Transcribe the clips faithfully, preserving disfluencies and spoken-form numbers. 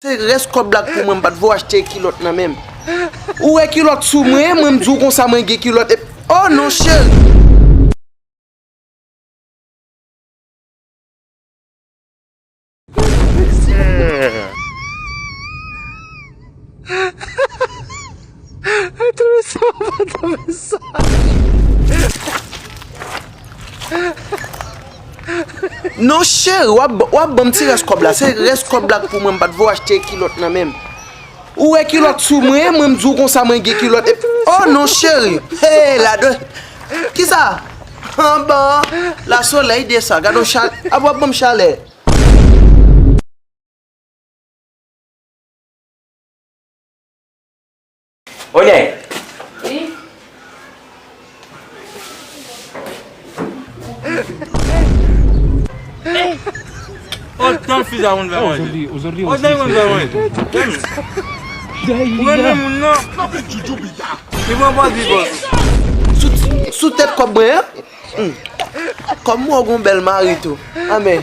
Se rès kòb la k pou mwen, m pa t vo achte kilòt nan menm. Ou wè kilòt sou mwen, mwen m di w konsa mwen gen kilòt. E, oh non, cheri. Non, cheri, w ap, w ap ban m ti rès kòb la. Se rès kòb la k pou mwen, m pa t vo achte kilòt nan menm. Ou wè kilòt sou mwen, mwen m di w konsa mwen gen kilòt. E, oh non, cheri. Hey, ladan. Kisa? Anba. Lasolèy desann. Gad yon chalè. Ap w ap ban m chalè. Onè. Wi. Otan fi sa moun fè manje. Otan moun fè manje. Ou renmen moun nan. Li pran pòz li, bòs. Sou, sou tèt kòb mwen, an? Hmm. Kòm mwen gon bèl mari tou. Anben,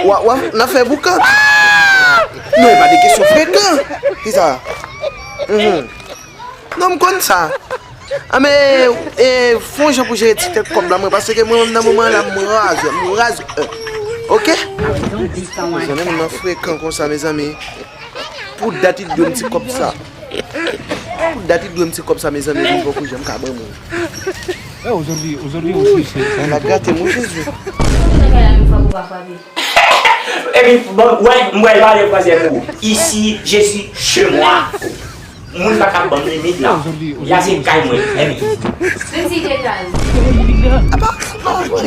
w a, w a, n ap fè boukan. Non, e pa de kesyon frekan. Kisa? Mhm. Non, m konn sa. Anben, e, fè yon jan pou jere ti tèt kòb la, mwen, paske mwen menm nan moman la, m raz, m raz, euh, oke? Mezanmi, moun nan frekan konsa, mezanmi. Pou dat li dwe m ti kòb sa. Pou dat li dwe m ti kòb sa, mezanmi, li poko janm ka ban mwen. Sa l ap gate m, wi, Jezi. Epi, bon, wè, m wè l pale fransè pou ou. Ici, je suis chez moi. Moun pa ka ban m limit la. La se kay mwen. Epi. Menm si te kay. Apa, apa, apa, apa,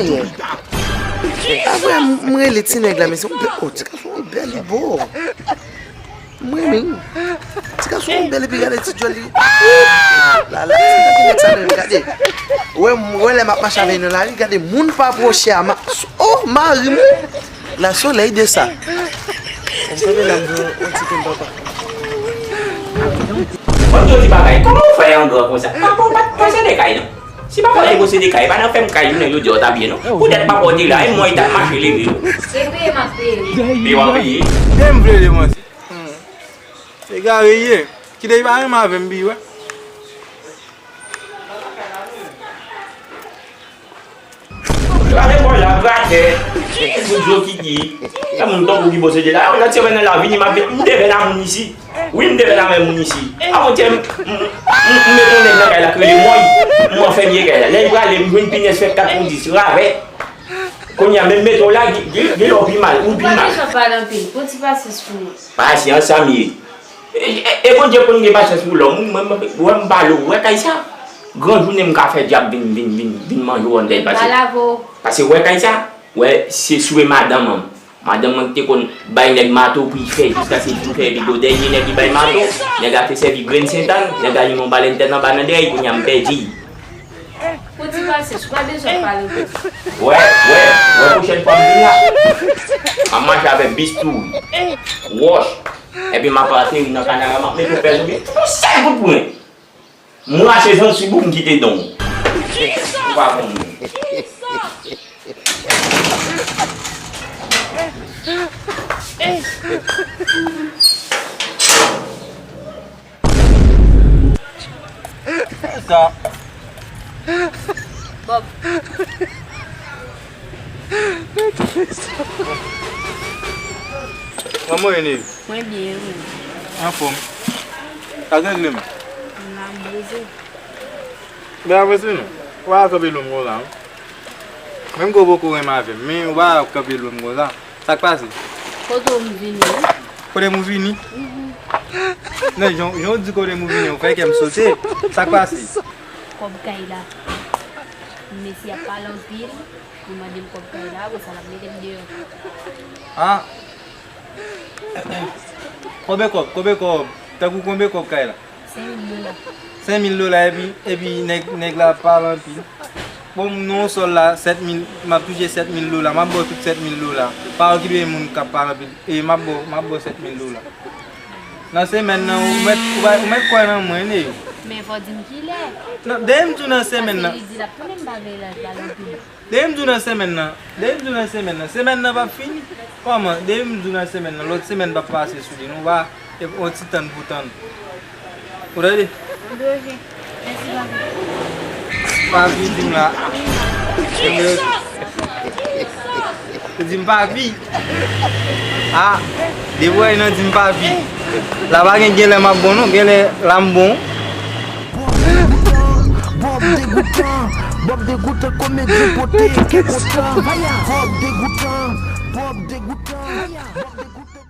apa, m rele ti nèg la, mesye, yon bèl, oh, ti gason, yon bèl, li bo. M renmen. Ti gason bèl epi gade ti djòl li. La, la, ti gade nèg sa menm, gade. Wè, wè lè m ap mache avè l nan lari, gade moun pa pwoche a, ma, oh, mari m. Lasolèy desann. M kanpe la, m di yon ti pen papa. Mwen di yon ti bagay, kòman w fè an gran konsa? Papa w pa t posede kay, non. Si papa w te posede kay, pa nan fè m kay jounen jodi a, w ta byen, non. Poutèt papa w te la, e mwen, li t ap mache leve yo. Se peye m ap peye. Peye w ap peye. Dèyè m vle depanse. Hmm. Egare ye. Kite li pa renmen avè m, pi wè. Gade bò la, gratè. Ki bout zo ki di. Sa moun tankou ki posede la. Yon lòt semèn nan la vini, m ap vin. M devèn a moun isi. Wi, m devèn avè moun isi. Avantyè, m, m, m, m met yon nèg nan kay la k rele Mòy. M anfèmye kay la. Lè l prale, m jwenn pinèz fèk kat pou dis. Ravè. Kounye a, menm meto la, gen, gen, gen lè w pi mal, ou pi mal. Pa bezwen pale anpil, pran ti pasyans pou nou. Pasyans, sa m ye. E, e, e Bondye konn gen pasyans pou lòm, wi, mwen, mwen, wè m pale w, wè kay sa. Gran jounen m ka fè dyab vin, vin, vin, vin manje w anndan l, pase, pase wè kay sa, wè, se swe madanm an. Madanm mwen ki te konn bay nèg mato pou l fè, jiskaske l fin fè epi do dènye nèg li bay mato, nèg la te sèvi grenn sentàn, nèg la limen yon bal entèn anba nan dèyè, kounye a m pèdi l. Pran ti pasyans, ou pa bezwen pale anpil. Wè, wè, wè pwochèn fwa m vin la. M ap mache avèk bistouri, wòch, epi m ap ateri nan kanal la, m ap mete yon pèl sou pye. Yon sèl kout pwen. M rache zanj sou bouk, m kite don. Ou pa konn moun. Sa. Bob. Kòman w ye, Neve? Mwen byen, wi. Anfòm. Sa k regle m? M la, m poze. Byen, avanse non. Ou pa kanpe lou m konsa, non. Menm ke w poko renmen avè m, men ou pa kanpe lou m konsa. Sa k pase? Kote w m vini, wi. Kote m ou vini? Mhm. Non, jan, jan w di kote m ou vini, ou fè kè m sote. Sa k pase? Kòb kay la. Mesye ap pale anpil. Li mande m kòb kay la, apre sa l ap mete m deyò. Ah. Konbyen kòb? Konbyen kòb? Tankou konbyen kòb kay la? Senk mil dola. Senk mil dola epi, epi nèg, nèg la ap pale anpil. Bon, m nan yon sòl la, sèt mil, m ap touche sèt mil dola. M ap ba w tout sèt mil dola. Pa okipe moun k ap pale anpil. E m ap ba w, m ap ba w sèt mil dola. Nan semèn nan, ou mèt, ou pa, ou mèt kwè nan mwen, Neve. Men fò w di m kilè. Nan, depi m di w nan semèn nan. Paske li di l ap tounen, m pa vle l al pale anpil. Depi m di w nan semèn nan, depi m di w nan semèn nan, semèn nan p ap fini. Kòman? Depi m di w nan semèn nan, lòt semèn p ap pase sou li, non, ou pa, Epi yon ti tann pou tann. Ou tande? Mèsi, papi. Papi, di m la. Ou di m papi. Ah, depi w wè nan di m papi. La pa gen, genlè m ap bon non, genlè la m bon. Bob Degoutan, Bob Degoutan, komedyen pote kè kontan. Bob Degoutan, Bob Degoutan, Bob Degoutan.